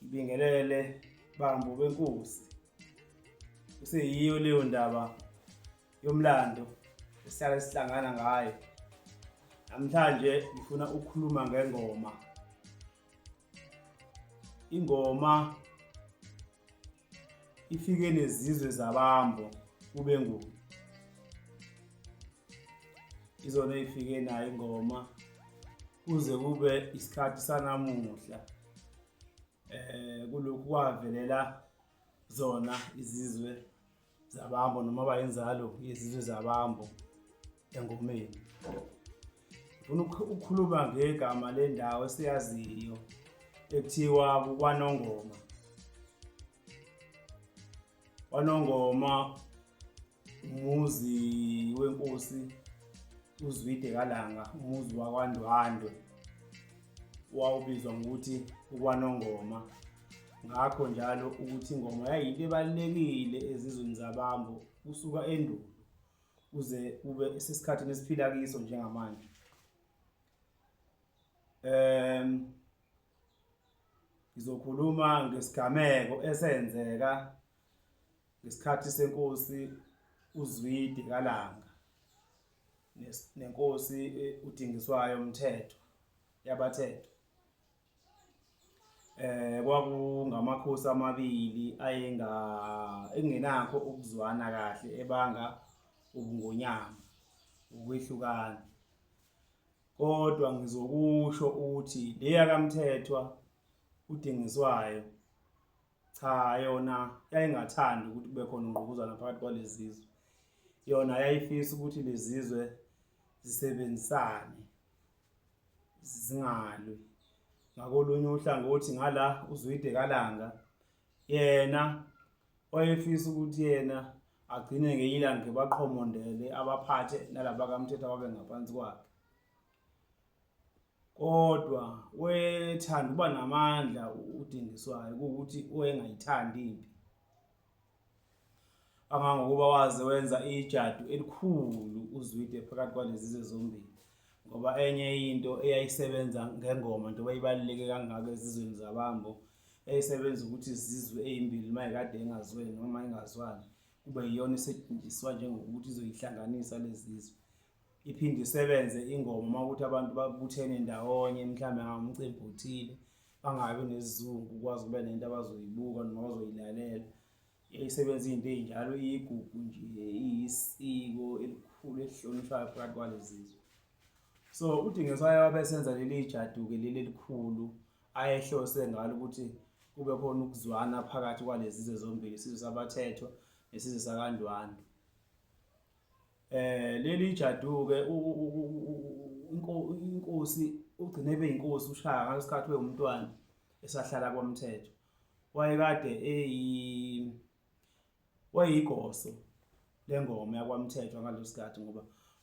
Ngibingelele bambo benkosi. Kuseyiyo leyo ndaba yomlando esihlale sihlangana ngayo. Namhlanje ngifuna ukukhuluma ngengoma. Ingoma ifike nezizwe zabambo kube nguni. Izona ey'fike nayo ingoma kuze kube isikhathi sanamuhla. Kulokhu kwavelela zona izizwe zabambo noma bayinzalo yezizwe zabambo engomeni. Ngifuna ukukhuluma ngegama lendawo esiyaziyo ekuthiwa kukwaNongoma. KwaNongoma umuzi wenkosi uZwide kaLanga, umuzi wakwaNdwandwe wawubizwa ngokuthi ukwaNongoma. Ngakho njalo ukuthi ingoma yayiyinto ebalulekile ezizweni zabambo kusuka endulo kuze kube sesikhathini esiphila kiso njengamanje. Ngizokhuluma ngesigameko esenzeka ngesikhathi senkosi uZwide kaLanga nenkosi uDingiswayo Mthethwa yabaThethwa. Kwakungamakhosi amabili ayenga engenakho ukuzwana kahle ebanga ubungonyama, ukwehlukana. Kodwa ngizokusho ukuthi le yakaMthethwa uDingiswayo cha yona yayingathandi ukuthi kube khona ungqubuzana phakathi kwalezizwe. Yona yayifisa ukuthi lezizwe zisebenzisane zingalwi. Ngakolunye uhlangothi ngala uZwide kaLanga yena wayefisa ukuthi yena agcine ngelinye ilanga ebaqhomondele abaphathe nalaba kaMthetho ababe ngaphansi kwakhe. Kodwa wethanda uba namandla uDingiswayo kuwukuthi wayengayithandi impi. Kangangokuba waze wenza ijadu elikhulu uZwide phakathi kwalezi zizwe zombili ngoba enye into eyayisebenza ngengoma njengoba ibaluleke kangaka ezizweni zabambo eyayisebenza ukuthi izizwe ezimbili uma kade engazweni noma engazwani kube yiyona esetshenziswa njengokuthi izoyihlanganisa lezizwe. Iphinde isebenze ingoma uma ukuthi abantu babuthene ndawonye mhlawumbe ngomcimbi othile bangabi nesizungu ukwazi ukuba nento abazoyibuka noma abazoyilalela. Yayisebenza izinto ey'njalo iyigugu nje iyisiko elikhulu elihlonishwayo phakathi kwalezizwe. So uDingiswayo wabe esenza leli jadu-ke leli elikhulu ayehlose ngalo ukuthi kube khona ukuzwana phakathi kwalezizwe zombili, isizwe sabaThethwa nesizwe sakaNdwandwe. Leli jadu-ke inkosi ugcine ebe inkosi uShaka ngaleso sikhathi wewumntwana esahlala kwaMthetho. Wayekade eyi wayeyigoso lengoma yakwaMthethwa ngaleso sikhathi ngoba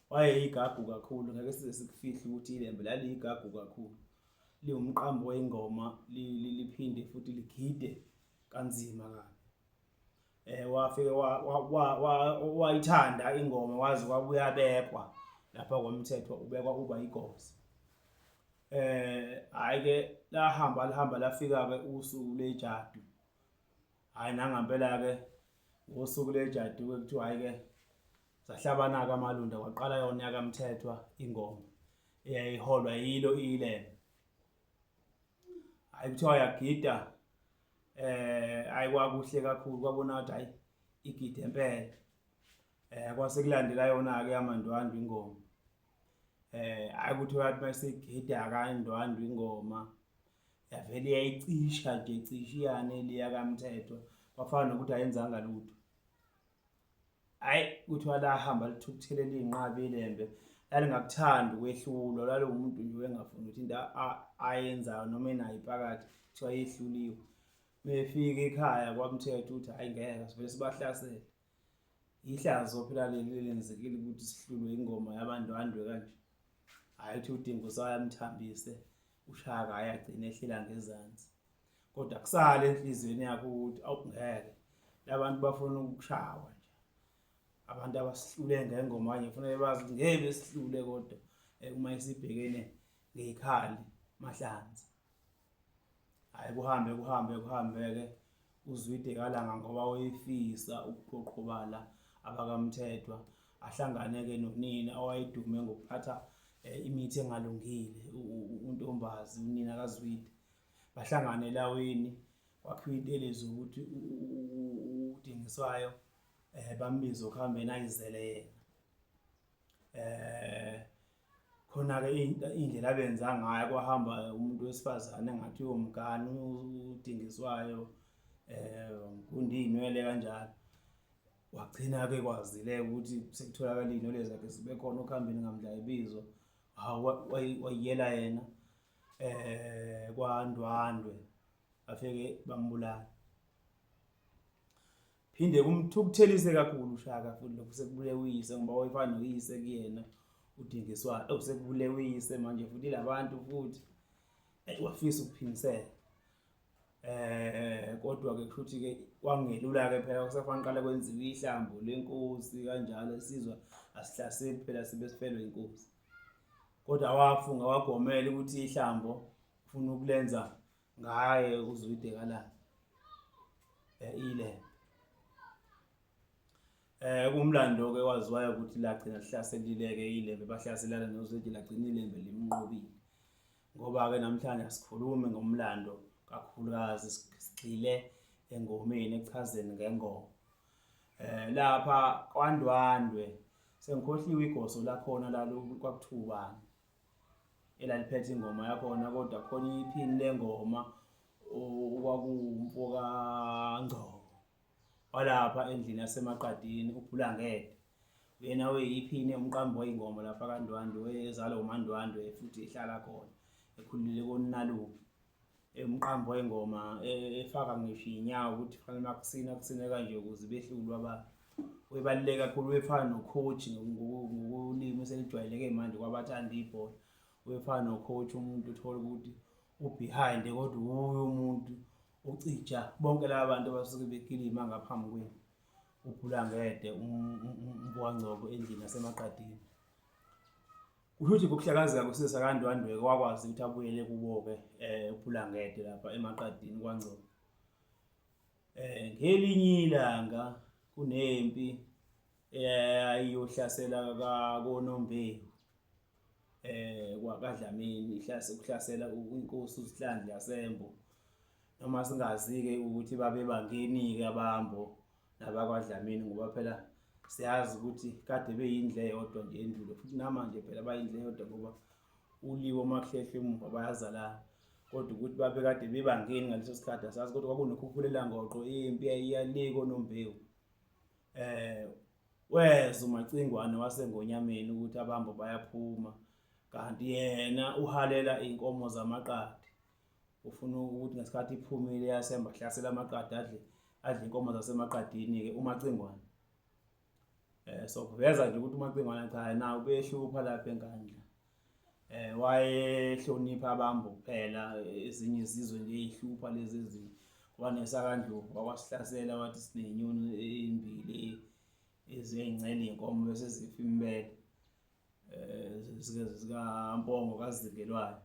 wayeyigagu kakhulu ngeke size sikufihle ukuthi ilembe laliyigagu kakhulu liwumqambi wengoma liphinde futhi ligide kanzima kabi. Wafike wayithanda ingoma waze wabuya abekwa lapha kwaMthethwa ubekwa uba igosa. Hhayi ke lahamba lihamba lafika-ke usuku lejadu. Hhayi nangampela-ke ngosuku lejadu-ke kuthiwa hhayi-ke zahlabana-ke amalunda kwaqala yona yakaMthethwa ingoma eyayiholwa yilo ilembe. Hhayi kuthiwa yagida hhayi kwakuhle kakhulu kwabona ukuthi hhayi igide impela. Kwase kulandela yona-ke yamaNdwandwe ingoma. Hhayi kuthiwa yathi uma isegida kaNdwandwe ingoma yavele yayicisha nje cishe iyane le yakaMthethwa kwafana nokuthi ayenzanga lutho. Hhayi kuthiwa lahamba lithukuthelela iy'nqabi ilembe lalingakuthandi ukwehlulwa laliwumuntu nje wengafuni ukuthi into ayenzayo noma enayo ipakathi kuthiwa yehluliwe. Mefika ekhaya kwaMthetho ukuthi hhayi ngeke sivele sibahlasele. Ihlazo phela leli elenzekile ukuthi sihlulwe ingoma yabandwandwe kanje. Hhayi uthi uDingo usayamthambise uShaka hhayi agcine ehlela ngezansi. Kodwa kusale enhliziyweni yakho ukuthi awu ngeke labantu bafuna ukushawa nje. Abantu abasihlule ngengoma kanje kufanele bazi ukuthi ngeke besihlule kodwa uma isibhekene ngey'khali mahlanze. Hhayi kuhambe kuhambe kuhambe-ke uZwide kaLanga ngoba wayefisa ukuqhoqhobala abakaMthethwa ahlangane-ke nonina owayedume ngokuphatha imithi engalungile uNtombazi unina kaZwide. Bahlangane elawini kwakhiwa intelezi ukuthi uDingiswayo bambize okuhambeni ayizele yena. Khona-ke indlela abenza ngayo kwahamba umuntu wesifazane engathi uyomgana uDingiswayo ngunda iy'nwele kanjalo. Wagcina-ke ekwazile-ke ukuthi sekutholakala iy'nwele zakhe zibe khona okuhambeni ngamdla ibizo. Hawu wayiyela yena kwaNdwandwe bafike bambulala. Phinde kumthukuthelise kakhulu uShaka futhi lokhu sekubulewe uyise ngoba wayefana noyise kuyena uDingiswayo. Oh sekubulewe uyise manje futhi labantu futhi wafisa ukuphimisela. Kodwa ke kushuthi ke kwangelula ke phela kusafanele qala kwenziwe ihlambo lenkosi kanjalo isizwa asihlaseli phela sibe sifelwe inkosi. Kodwa wafunga wagomela ukuthi ihlambo ufuna ukulenza ngaye uZwide kaLanga iLembe. Kumlando ke waziwayo ukuthi lagcina lihlaselile-ke iLembe, bahlaselana noZwide lagcina iLembe limnqobile. Ngoba-ke namhlanje asikhulumi ngomlando kakhulukazi sigxile engomeni ekuchazeni ngengoma. Lapha kwaNdwandwe sengikhohliwe igoso lakhona lalo kwakuthiwa ubani. Elaliphethe ingoma yakhona kodwa khona iphini lengoma okwakuwumfo kaNgcobo walapha endlini yaseMaqadini uBhulangede. Uyena oyiphini umqambi wey'ngoma lapha kaNdwandwe ezalwa uMaNdwandwe futhi ehlala khona ekhulile koNalume. Umqambi wey'ngoma efaka ngisho iy'nyawo ukuthi kufanele uma kusina kusine kanje ukuze behlulwe abantu. Ubebaluleke kakhulu ubefana no-coach ngokolimi eselijwayeleke manje kwabathanda ibhola. Ubefana no-coach umuntu uthole ukuthi u-behind kodwa wuye umuntu ocija bonke laba bantu abasuke bekilima ngaphambi kwenu. UBhulangede umfowangcobo endlini yaseMaqadini. Kusho ukuthi ngokuhlakazeka kwesizwe sakaNdwandwe wakwazi ukuthi abuyele kubo-ke uBhulangede lapha eMaqadini kwaNgcobo. Ngelinye ilanga kunempi eyayiyohlasela koNombewu kwakaDlamini ukuhlasela inkosi uZihlandla yaseMbo. Noma singazi-ke ukuthi babebangeni-ke abaMbo nabakwaDlamini ngoba phela siyazi ukuthi kade beyindlu eyodwa nje endulo futhi namanje phela bayindlu eyodwa ngoba uliwo uma kuhlehle emuva bayazalana. Kodwa ukuthi babekade bebangeni ngaleso sikhathi asazi kodwa kwakunokhukhulelangoqo impi yayiya le koNombewu. Wezwa uMacingwane waseNgonyameni ukuthi abaMbo bayaphuma kanti yena uhalela iy'nkomo zamaqadi. Ufuna ukuthi ngesikhathi iphumile yasemba hlasela amaqadi adle adle inkomo zasemaqadini-ke uMacingwane. So kuveza nje ukuthi uMacingwane cha nawe ubehlupha lapha eNkandla. Wayehlonipha abaMbo kuphela ezinye izizwe nje ey'hlupha lezi ezinye. KwanesaKaNdlovu wakwasihlasela wathi siney'nyoni ey'mbili ezincela iy'nkomo bese zifa imibele. ZikaMpongo kaZingelwayo.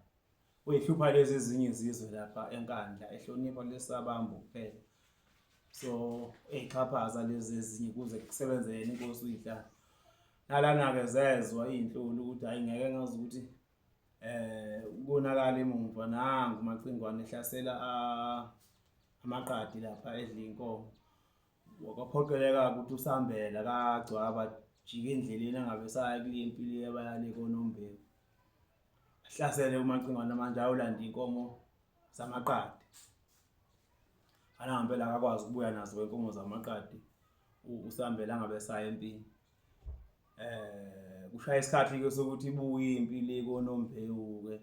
Uyihlupha lezi ezinye izizwe lapha eNkandla ehlonipha lesabaMbo kuphela. So eyixhaphaza lezi ezinye kuze kusebenze yena inkosi uYihlala. Nalana-ke zezwa iy'nhloli ukuthi hhayi ngeke ngazi ukuthi konakala emumva nangu uMacingwane ehlasela amaqadi lapha edla iy'nkomo. Kwaphoqeleka ukuthi uSambela kaGcwaba ajike endleleni angabe esaya kule mpi le abaya le koNombewu. Ahlasele uMacingwane manje ayolanda iy'nkomo zamaqadi. Fana ngempela akakwazi ukubuya nazo inkomo zamaqadi uSambela angabe esaya empini. Kushaya isikhathi-ke sokuthi ibuye impi le koNombewu-ke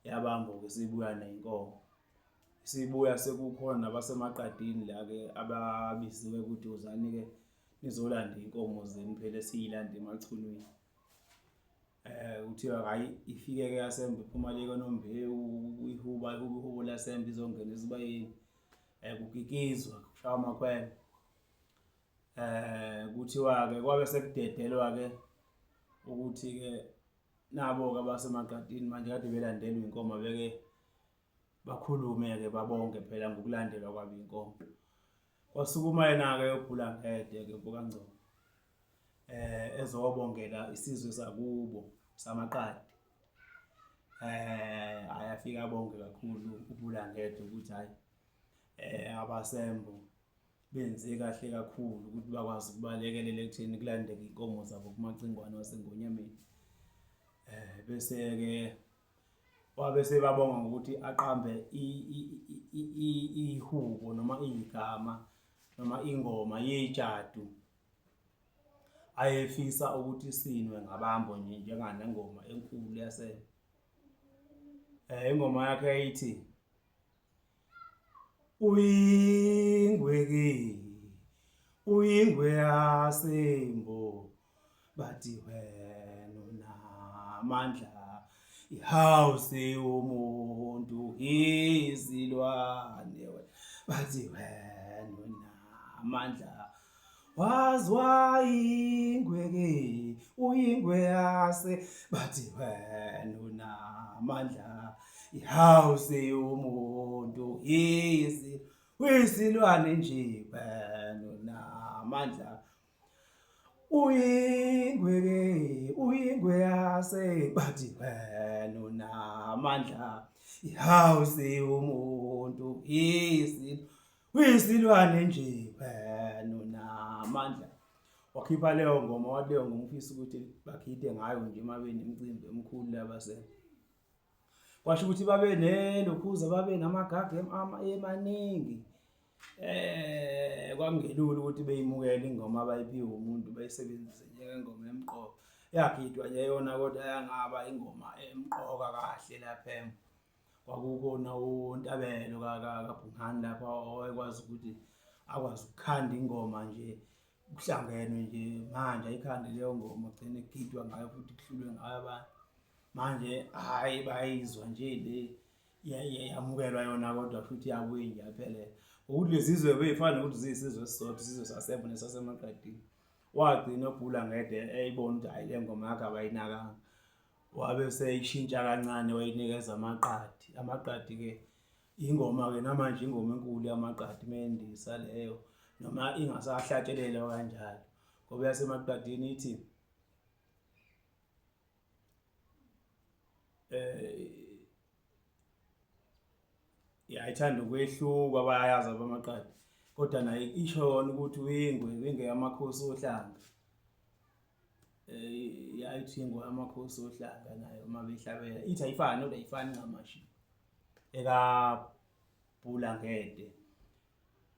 yabambo-ke sibuya ney'nkomo. Sibuya sekukhona nabasemaqadini la-ke ababiziwe ukuthi wozani-ke nizolanda iy'nkomo zenu phela esiyilanda eMachunwini. Kuthiwa hhayi ifike-ke yasemba iphuma le koNombewu ihuba ihuba ihubo lasemba izongena esibayeni. Kukikizwa kushawa amakhwelo. Kuthiwa-ke kwabe sekudedelwa-ke ukuthi-ke nabo-ke abasemaqadini manje kade belandelwa iy'nkomo beke Bakhulume-ke babonge phela ngokulandelwa kwabo inkomo. Kwasukuma yena-ke uBhulangede-ke mfokaNgcobo ezobongela isizwe sakubo samaqadi. Ayafika abonge kakhulu uBhulangede ukuthi hhayi abasembo benze kahle kakhulu ukuthi bakwazi ukubalekelela ekutheni kulandeke iy'nkomo zabo kuMacingwane waseNgonyameni. Bese-ke wabe sebabonga ngokuthi aqambe ihubo noma igama noma ingoma yejadu ayefisa ukuthi isinwe ngabambo nje njenganengoma enkulu yase ingoma yakhe yayithi Uyingwe-ke, uyingwe yasembo, bathi wena unamandla, ihawuse umuntu izilwane, bathi wena unamandla. Waziwa ingwe-ke, uyingwe yase, bathi wena unamandla, ihawuse umuntu uyisilwane nje wena unamandla. Uyingwe-ke, uyingwe yase, bathi wena unamandla, ihawuse umuntu uyisilwane nje wena unamandla. Wakhipha leyo ngoma, wathi leyo ngoma ufisa ukuthi bagide ngayo nje uma benemicimbi emikhulu labase. Kwasho ukuthi babe nelokhuza, babe namagagu emaningi. Kwakungelula ukuthi beyimukele ingoma abayiphiwe umuntu bayisebenzise njengengoma emqoka. Yagidwa nje yona kodwa yangaba ingoma emqoka kahle lapha. Kwakukhona uNtabelo kaBhungane lapha owayekwazi ukuthi akwazi ukukhanda ingoma nje kuhlangenwe nje manje ayikhande leyo ngoma kugcine kugidwa ngayo futhi kuhlulwe ngayo abantu. Manje hhayi bayizwa nje le yamukelwa yona kodwa futhi yabuye nje yaphelela. Ngokuthi lezizwe bey'fana nokuthi ziyisizwe esisodwa, isizwe saseMbo nesaseMaqadini. Wagcina uBhula Ngede eyibona ukuthi hhayi le ngoma yakhe abayinakanga. Wabe eseyishintsha kancane wayinikeza amaqadi. Amaqadi-ke ingoma-ke namanje ingoma enkulu yamaqadi mendisa leyo noma ingasahlatshelelwa kanjalo ngoba yasemaqadini ithi eh yayithanda ukwehluka bayayazi abamaqadi kodwa naye isho yona ukuthi uyingwe uyingwe yamakhosi ohlanga. Yayithi ingwe amakhosi ohlanga nayo uma behlabela ithi ayifani kodwa ayifani ncamashi ekaBhula Ngede.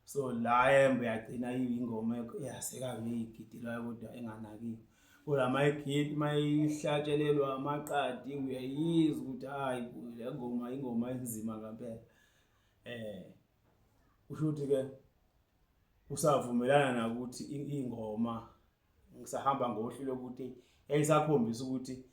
So la embo yagcina iyingoma eyasekakuyigidelwayo kodwa enganakiwe. Kodwa mayigidi mayihlatshelelwa amaqadi uyayizwa ukuthi hhayi le ngoma ingoma enzima ngampela. Kusho ukuthi-ke usavumelana nakuthi ingoma ngisahamba ngohlu lokuthi yayisakhombisa ukuthi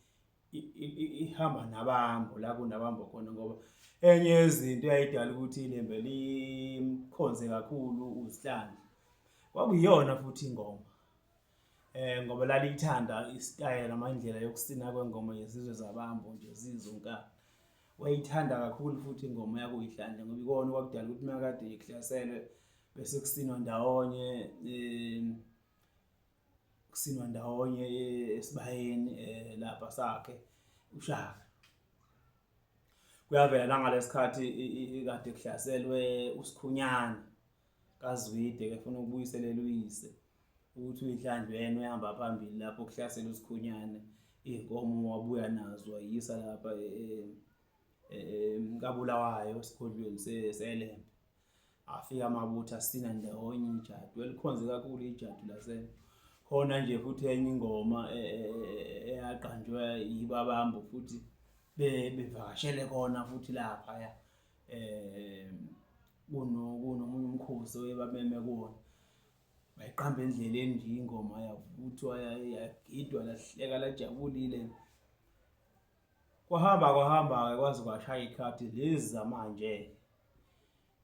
ihamba nabambo la kunabambo khona ngoba enye yezinto eyayidala ukuthi iLembe limkhonze kakhulu uZihlandla kwakuyiyona futhi ingoma ngoba laliyithanda isitayela noma indlela yokusina kwengoma yezizwe zabambo nje zizonkana. Wayithanda kakhulu futhi ingoma yakuyihlanje ngoba ikona okwakudala ukuthi uma kade kuhlaselwe bese kusinwa ndawonye kusinwa ndawonye esibayeni lapha sakhe uShaka. Kuyavela nangalesikhathi kade kuhlaselwe uSikhunyana kaZwide efuna ukubuyiselela uyise ukuthi uYihlandlu yena uyahamba phambili lapho kuhlasela uSikhunyane iy'nkomo wabuya nazo wayisa lapha kaBulawayo esigodlweni seLembe. Afika amabutho asina ndawonye ijadu elikhonze kakhulu ijadu lase khona nje futhi enye ingoma eyaqanjwa yibabambo futhi bevakashele khona futhi laphaya kunomunye umkhosi oyebameme kuwona. Bayiqamba endleleni nje ingoma yavuthwa yagidwa lahleka lajabulile. Kwahamba kwahamba-ke kwaze kwashaya ikhathi lezi zamanje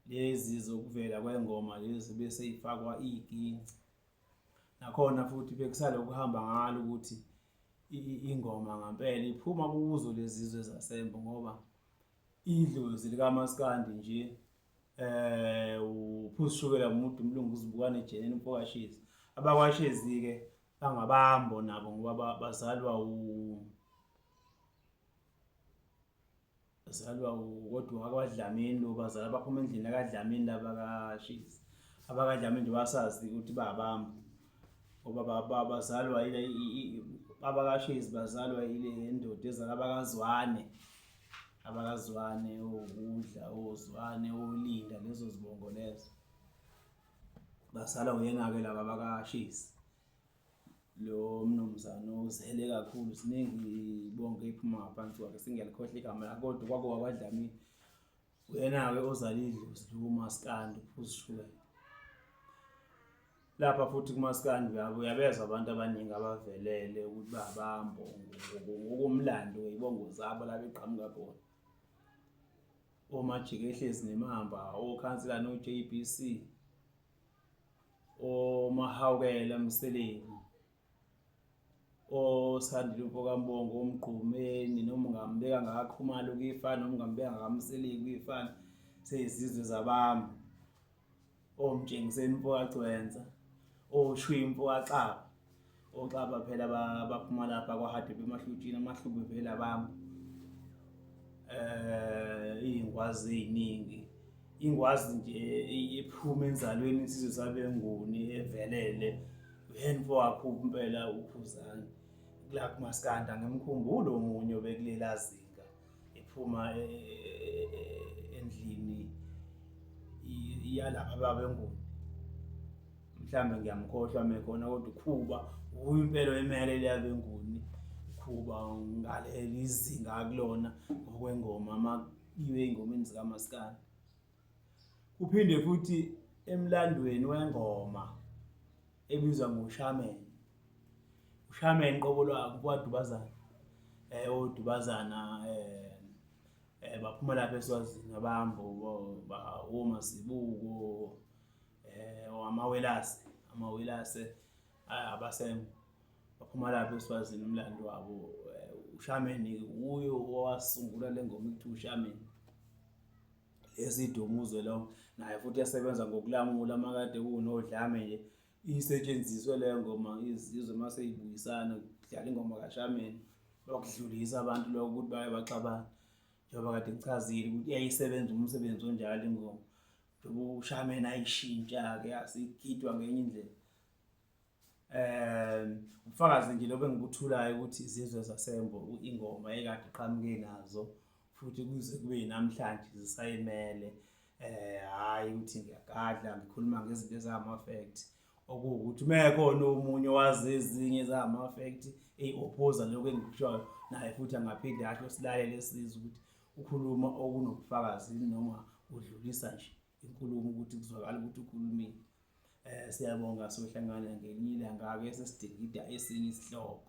lezi zokuvela kwengoma lezi bese ifakwa iginci. Nakhona futhi bekusale ukuhamba ngalo ukuthi ingoma ngampela iphuma kuzo lezi zizwe zaseMbo ngoba. Idlozi likaMaskandi nje uphuza ushukela mude umlungu uzibukane ejenene umfokashezi. AbakwaShezi-ke bangabambo nabo ngoba bazalwa u bazalwa kodwa akwaDlamini lo bazalwa baphuma endlini akaDlamini laba kaShezi. AbakaDlamini nje basazi ukuthi babambo ngoba bazalwa ile abakaShezi bazalwa ile ndoda ezala abakaZwane. Abakazwane okudla ozwane olinda lezo zibongo lezo basala uyena-ke laba abakashisi lo mnumzane ozele kakhulu ziningi bonke iphuma ngaphansi kwakhe singiyalikhohlwa igama lakhe kodwa kwako wakwadlamini uyena-ke ozala idlozi likumaskandi uphuza ushukela Lapha futhi kumaskandi uyabo uyabezwa abantu abaningi abavelele ukuthi babambo ngokomlando wey'bongo zabo la beqhamuka khona. Omajike ehlezi nemamba, okhansela no-J_B_C, oMahawukela Mseleku, oSandile mfokaMbongo, oMgqumeni noma ungambeka ngakaKhumalo kuyefana noma ungambeka ngakaMseleku kuyefana, seyizizwe zabambo. OMtshengiseni mfokaGcwensa, oShwi mfokaXaba, oXaba phela baphuma lapha kwaHadebe emaHlutshini, amaHlubi vele abambo. Iy'ngwazi ey'ningi, ingwazi nje ephuma enzalweni isizwe sabeNguni evelele uyena mfowakho impela uKhuzani. Kula kumaskandi angimkhumbuli omunye obekulela zinga ephuma endlini yalapha babeNguni. Mhlawumbe ngiyamkhohlwa mekhona kodwa uKhuba wuye impela oyimele leyabeNguni. UKhuba ngaleli zinga akulona ngokwengoma uma kuyiwe ey'ngomeni zikamaskandi. Kuphinde futhi emlandweni wengoma ebizwa ngoShameni. UShameni qobo lwakhe kwadubazana odubazana baphuma lapha eSwazini abambo oMazibuko amaWelase, amaWelase abasembo baphuma lapha eSwazini umlando wabo uShameni uye owasungula le ngoma ekuthiwa uShameni. Lesidumo uzwe lonke naye futhi yasebenza ngokulamula makade kunodlame nje isetshenziswe leyo ngoma izizwe uma seyibuyisana kudlala ingoma kaShameni wakudlulisa abantu lokho ukuthi baye baxabana njengoba kade ngichazile ukuthi yayisebenza umsebenzi onjalo ingoma njengoba uShameni ayishintsha-ke yasigidwa ngenye indlela. Ubufakazi nje lobu engikuthulayo ukuthi izizwe zaseMbo ingoma ekade iqhamuke nazo futhi kuze kube namhlanje zisayimele hhayi ukuthi ngiyagadla ngikhuluma ngezinto ezingama-fact okuwukuthi uma ekhona omunye owazi ezinye ezingama-fact eyi-opposa lokhu engikushoyo naye futhi angaphinde asho silalele sizwe ukuthi ukhuluma okunobufakazi noma udlulisa nje inkulumo ukuthi kuzwakala ukuthi ukhulumile. Siyabonga sohlangana ngelinye ilanga-ke sesidingida esinye isihloko.